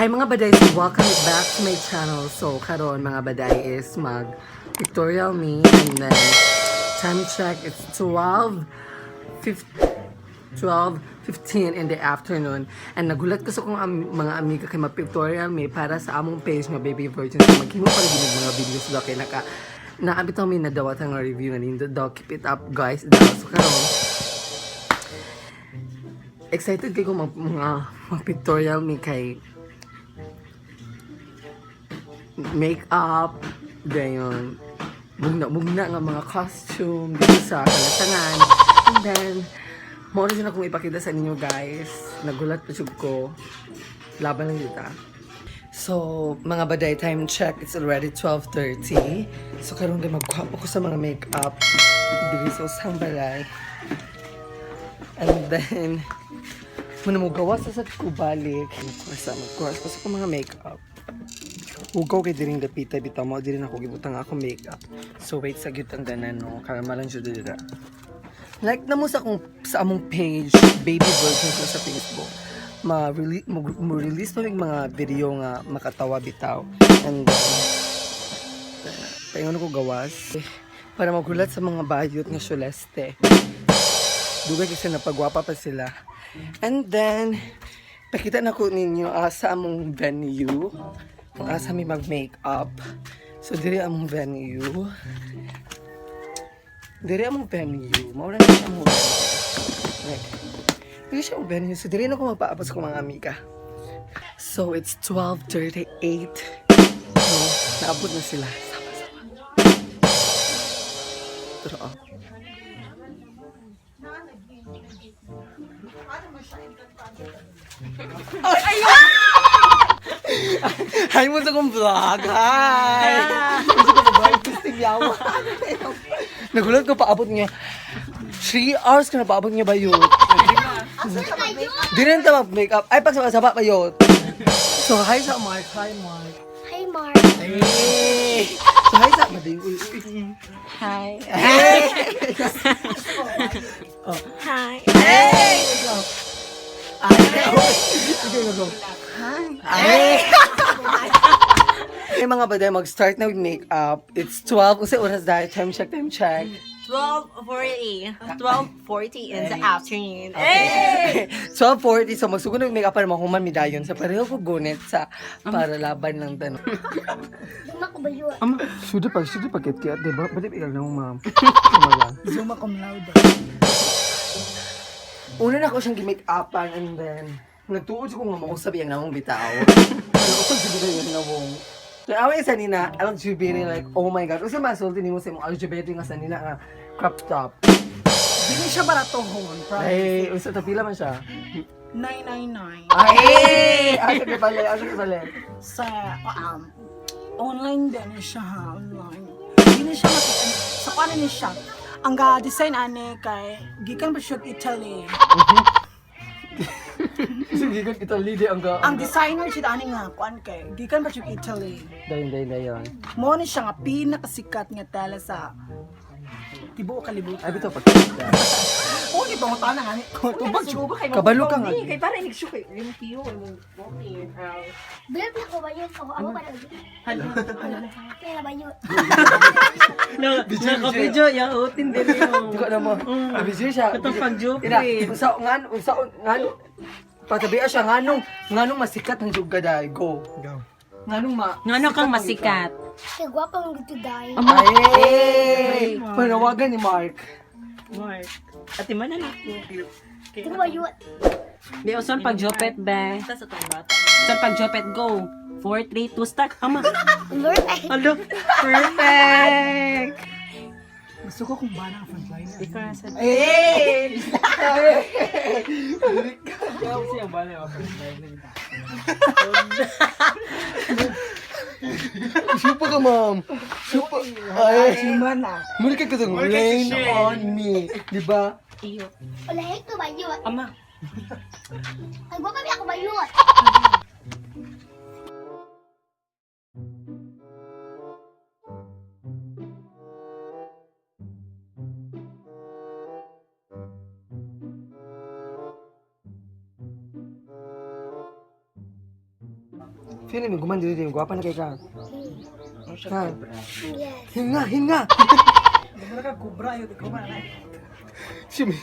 Hi, mga baday, so welcome back to my channel. So karon, mga baday, is mag pictorial me and then time check, it's 12:15 in the afternoon and nagulat ko sa kong mga amiga kay mag-pictorial me para sa among page nga Baby Virgin. So maghimo pa rin mga videos daw kay naka naabit mi nadawat ang review nga nindot daw, keep it up, guys, daw. So karon excited kay ko mag mga mag-pictorial me kay make-up, gayon, mugna-mugna nga mga costume dito sa kalasangan. And then, mao na akong ipakita sa ninyo, guys. Nagulat pa jud ko. Laban lang dito. So, mga baday, time check, it's already 12:30. So, karon din magkuha ko sa mga make-up diri sa usang balay. And then, muna mo gawa sa ko balik. Magkuha magkuha ko sa akong mga make-up. Hugaw kay diring dapita bitaw mo diri na ako gibutang ako makeup. So wait sa gyud ang ganan, no. Karma lang jud dira. Like na mo sa akong sa among page Baby Virgin ko sa Facebook. Ma-release mo release pa mig mga video nga makatawa bitaw. And then paingon ko gawas para magulat sa mga bayot nga Celeste. Dugay kasi napagwapa pa sila. And then, pakita na ko ninyo asa among venue. Kung asa mi mag-makeup. So, diri among venue. Diri among venue. Mao na siya among venue. Like, diri siya among venue. So, diri na ko magpaabot sa akong mga amiga. So, it's 12:38. So, naabot na sila. Sama-sama. Pero, oh. Hi mo sa kong vlog! Hi! Gusto ko ba? Testing yawa. Nagulat ko paabot niya. 3 hours ka na paabot niya ba yun? Di rin ta mag-makeup. Ay, pagsaba-saba pa yun. So, hi sa Mark. Hi, Mark. Hi, Mark. Hey! So, hi sa Mading. Uy, uy. Hi. Hey! Oh. Hi. Hey! Ay! Okay, go, go. Hi! Ay! Hey, mga baday, mag-start na with makeup. It's 12. Kasi oras dahil. Time check, time check. 12:40. 12:40 in the afternoon. Hey! 12:40, so magsugod na with makeup para mahuman mi dayon. Sa pareho ko gunit sa para laban lang tanong. Luma ko ba yun? Sudo pa kit kit, diba? Ba't ikaw na ma'am? Zuma cum laude. Una na ako siyang gimake-upan and then nagtuod ko nga mausap yung namong bitaw. Nausap jud ko yung namong. So, away sa nina, LGBT, like, oh my God. Usa masulti nimo sa imong LGBT nga sa nina nga crop top. Dili siya baratohon, promise. Ay, usa to pila man siya. 999. Ay! Asa ka pala, asa ka pala. Sa online din siya ha, online. Dili siya makita. Sa kuan ni siya. Ang ga-design ani kay gikan pa siya og Italy. Sige, gikan Italy di ang ga. Ang designer siya ani nga kuan kay gikan pa siya og Italy. Dayon, dayon, dayon. Mo ni siya nga pinakasikat nga tela sa tibuok kalibutan. Ay, bitaw pag. Oh, di ba mo tanan ani ko tubag jud. Kabalo ka nga. Kay para inig kay yung tiyo imong bomi. Bilog na ko ba yun? Ako, ako pa lang. Kaya ba yun? Naka-video ya utin din Di ko alam mo. Busy siya. Katong pag-joke Ina, eh. unsa ngan unsa ngan patabi siya nganong masikat ang jug gaday go. Go. Nganong ma Ngano kang masikat? Kaya gwapa mong gusto dahil. Ay! Panawagan ni Mark. Mark. Ate man na ako. Di ko ba yun? Di uson pag jopet ba. Uson pag jopet go. 4 3 2 start. Ama. Lord, ay. Alo. Perfect. Gusto ko kung bana ang frontliner. Ikaw sa Ay! Supa ka, ma'am. Supa. Ay. Human ah. Muli ka katong rain on me. Di ba? iyo. Wala ko ba yun? Ama. Ay, gwapa ba ako ba yun? Feeling mo guman diri, gwapa na kay ka. Ha? Yes. Hinga, hinga. Wala ka kubra ayo di man na. Siya may...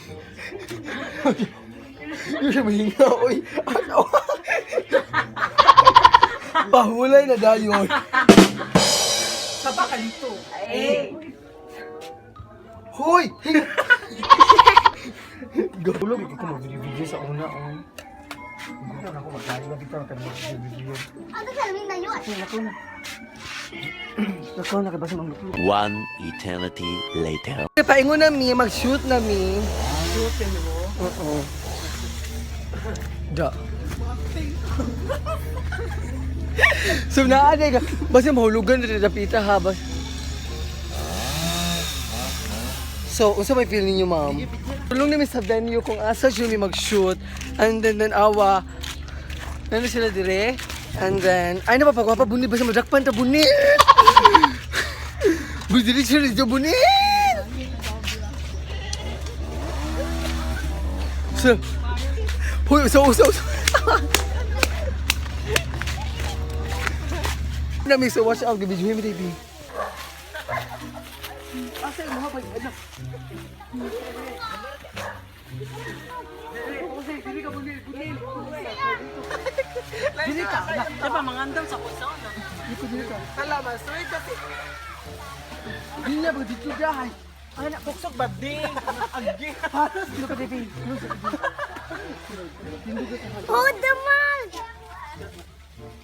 Yung siya mahinga, oy. Ano? Bahulay na dayon. Saba ka dito. Eh. Hoy! Hinga! Gulog ko mag-video sa una, oh. Gusto na ako magkain na kita ka mag-video. Ano sa lamin na yun? Nako na. Nako na kay basta mangluklo. One eternity later. Paingon na mi, mag-shoot na mi. Shoot mo? Oo. Da. So naa ka, basta mahulugan na dapita ha. Bas. So, unsa may feel ninyo, ma'am? Tulong nami sa venue kung asa siya mi mag-shoot. And then awa, nano sila dire. And then, ay na papagwapa buni basta madakpan ta buni. Buni dili siya dito buni. So, huy, so. Nami, so watch out, gabi juhi mi baby. Asa yung mga pag anak? Dili ka, anak. Diba, mangandam sa kusaw na. Dili ka. Hala man, straight kasi. Dili na ba dito dahay? Anak kuksok ba ding? Agi. Halos dito ka baby. Oh, the man!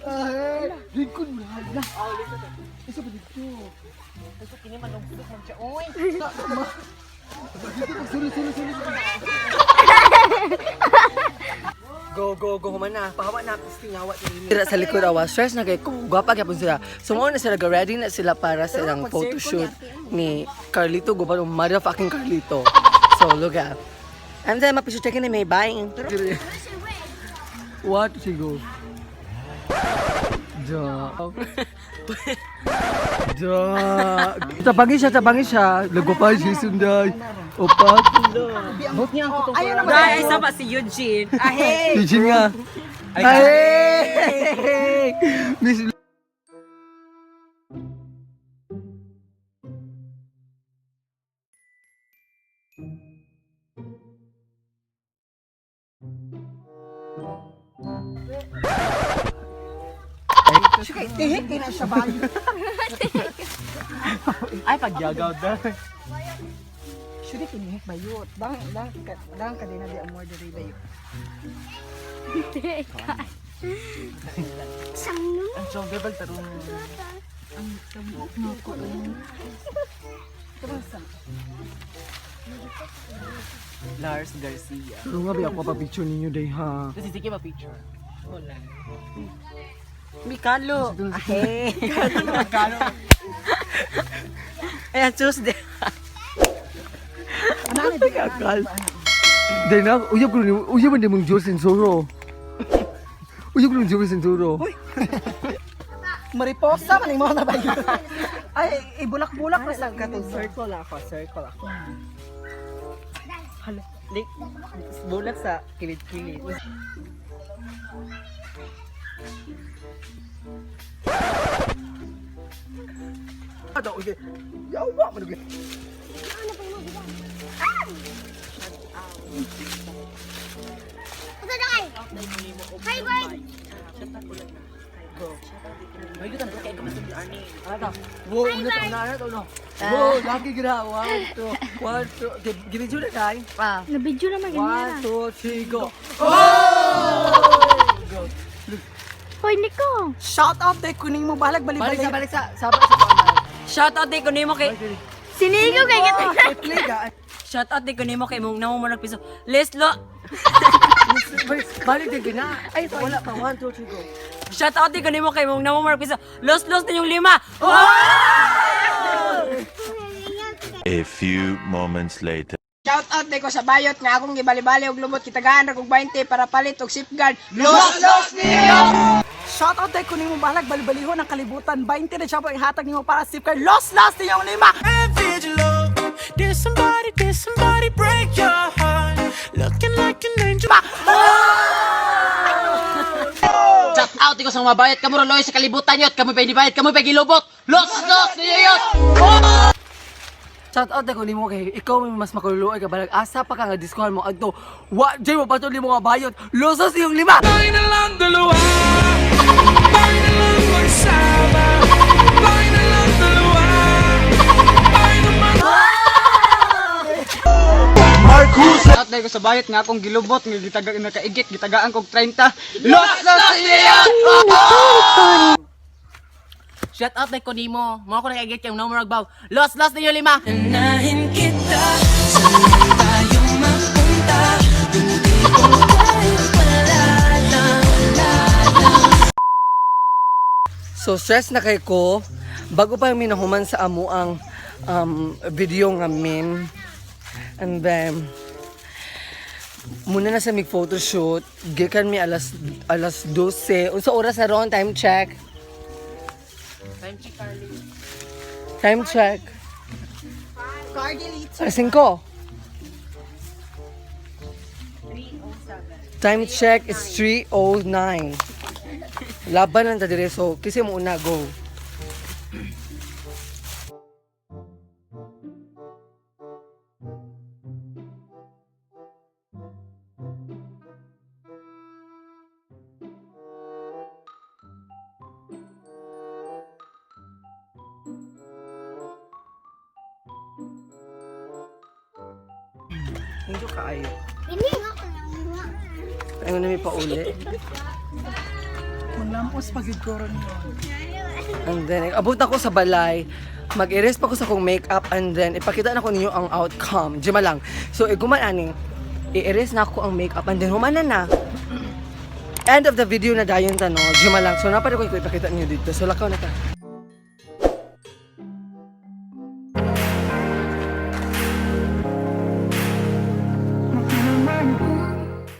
Ay, lingkod mo na. Isa pa dito. Gusto kini manugsok man siya. Uy. Dito, suli, suli, suli. Go, go, go, human na. Pahawa na, pisting hawa. Tira sa likod awa, stress na kay kung gwapa gyapon sila. So mao na sila, ready na sila para sa ilang photoshoot ni Carlito Gopal, motherfucking Carlito. So look at. And then, mapisyo check in may buying. What? Sigo. Da. Da. Tabangi siya, tabangi siya. Lago pa siya sunday. Opat. Ayo naman. Dahil isa pa si Eugene. Ahe! Eugene nga. Ay! Miss Siya kay tihik kay na siya ba? Ay, pagyagaw da. Siya tinihik bayot. Dang dang ka dang ka din na di amor diri bayot. Sang Ang shoulder bag tarong. Lars Garcia. Pero nga ba ako pa picture ninyo day ha. Kasi sige ba picture? Wala. Mikalo. Ahe. Mikalo. Ayan, Tuesday. Ano ni di Akal. Day na, uyab ko ni uyab man mong Jules Sensoro. Uyab ko ni Jules Sensoro. Mariposa man imo na bayot. Ay, ibulak-bulak ra sa katong Circle ako, circle ako. Hala, di, bulak sa kilid-kilid. Ato, okay. Yawa man gyud. Ito na kay! Hi, bird! Ay, gutan ko kay kamasod ni Arnie. Wo, una ta una na no. Wo, lagi gira. One, two, one, two. Give me two na day. Nabidyo naman One, ganyan. two, three, go. Hoy, Nico! Shout out day kuning mo balag Balik bali-bali. sa, balik sa, sa, sa, Shout out di ko nimo kay Sinigo kay kita! Play ka. Shout out di ko nimo kay mong namo mo nagpiso. Leslo. Balik din gina. Ay, wala pa. One, two, three, go. Shout out di ko nimo kay mong namo mo nagpiso. Los los ninyong lima. A few moments later. Shout out ko sa bayot nga akong gibalibali og lubot kitagaan ra kog 20 para palit og safeguard. Los los niyo. Shout out day kuning mo balag bali-balihon ang kalibutan. 20 na siya po ang hatag nimo para safeguard. Los los ninyong lima. Vigilo. Did somebody break your heart? Looking like an angel. Shout out ko sa mga bayot kamo loy sa kalibutan yot, kamo pa bayot, kamo pa gilubot. Los los niyo yot. Shout out ako nimo kay ikaw may mas makululuoy ka balag asa pa ka nga diskuhan mo adto. Wa jay mo patol nimo nga bayot. Lusos iyong lima. Tayo na lang dalawa. Tayo na lang magsama. Tayo na lang dalawa. Tayo naman. Shout out ko sa bayot nga akong gilubot nga gitaga nakaigit gitagaan kog 30. Los los niyo yot. Shout out ko nimo. Mo ko nakaigit kay no more agbaw. Los los niyo lima. Unahin kita, saan man tayo mapunta? Hindi ko tayo wala na, wala na. So stress na kay ko bago pa minahuman sa amo ang video nga min. And then muna na sa mig photoshoot, gikan mi alas alas 12. Unsa oras na ron? Time check. Time check, Carly. Time check. Alas 5. Time check is 3:09. Laban lang ta dire, so kasi mo una go. Thank you kaayo. Hindi nga ko lang nga. Ayun na may pauli. Kung lampos pagid ko ron yun. And then, abot ako sa balay, mag-erase pa ko sa akong makeup and then ipakita na ko ninyo ang outcome. Jima lang. So, iguman ani, i-erase na ako ang makeup and then humana na. End of the video na dayon ta, no? Jima lang. So, napad ko ipakita ninyo dito. So, lakaw na ta.